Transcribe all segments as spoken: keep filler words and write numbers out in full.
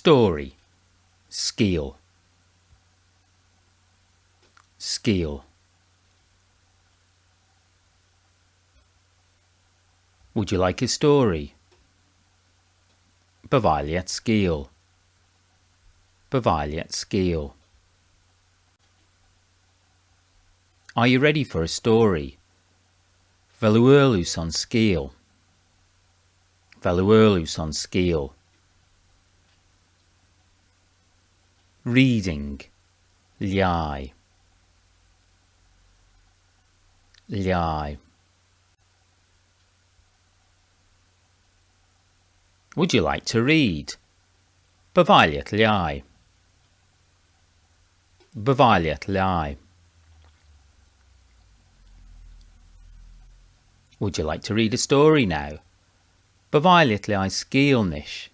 Story. Skeeal. Skeeal. Would you like a story? By vie lhiat skeeal. By vie lhiat skeeal. Are you ready for a story? Vel oo aarloo son skeeal? Vel oo aarloo son skeeal? Reading. Lhaih. Lhaih. Would you like to read? By vie lhiat lhaih. By vie lhiat lhaih. Would you like to read a story now? By vie lhiat lhaih skeeal nish.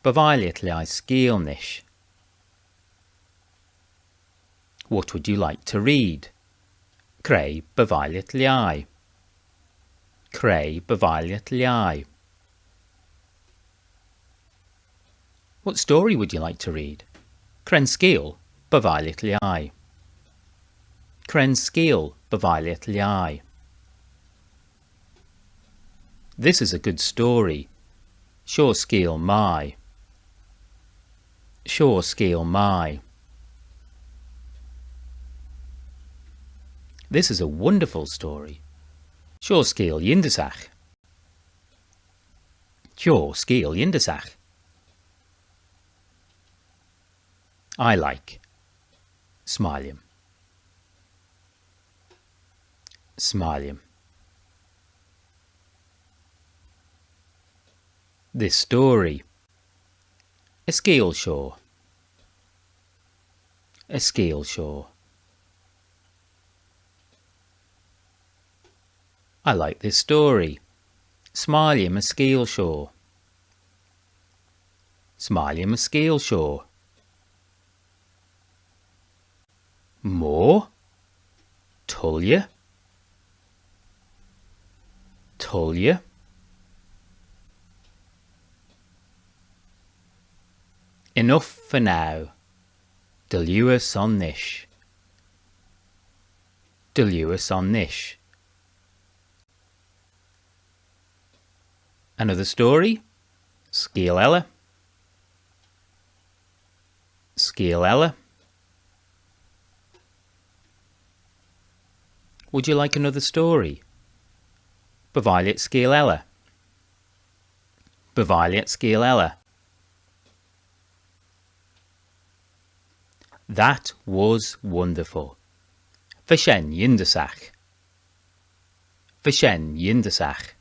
By vie lhiat lhaih skeeal nish. What would you like to read? Cre by vie lhiat lhaih? Cre by vie lhiat lhaih? What story would you like to read? Cre'n skeeal by vie lhiat lhaih? Cre'n skeeal by vie lhiat lhaih? This is a good story. Shoh skeeal mie. Shoh skeeal mie. This is a wonderful story. Shoh skeeal yindyssagh. Shoh skeeal yindyssagh. I like. S'mie lhiam. S'mie lhiam. This story. Yn skeeal shoh. Yn skeeal shoh. I like this story. S'mie lhiam yn skeeal shoh. S'mie lhiam yn skeeal shoh. Mo? Tooilley? Tooilley? Enough for now. Dy liooar son nish. Dy liooar son nish. Another story? Skeeal elley? Skeeal elley? Would you like another story? By vie lhiat skeeal elley? By vie lhiat skeeal elley? That was wonderful. Va shen yindyssagh. Va shen yindyssagh.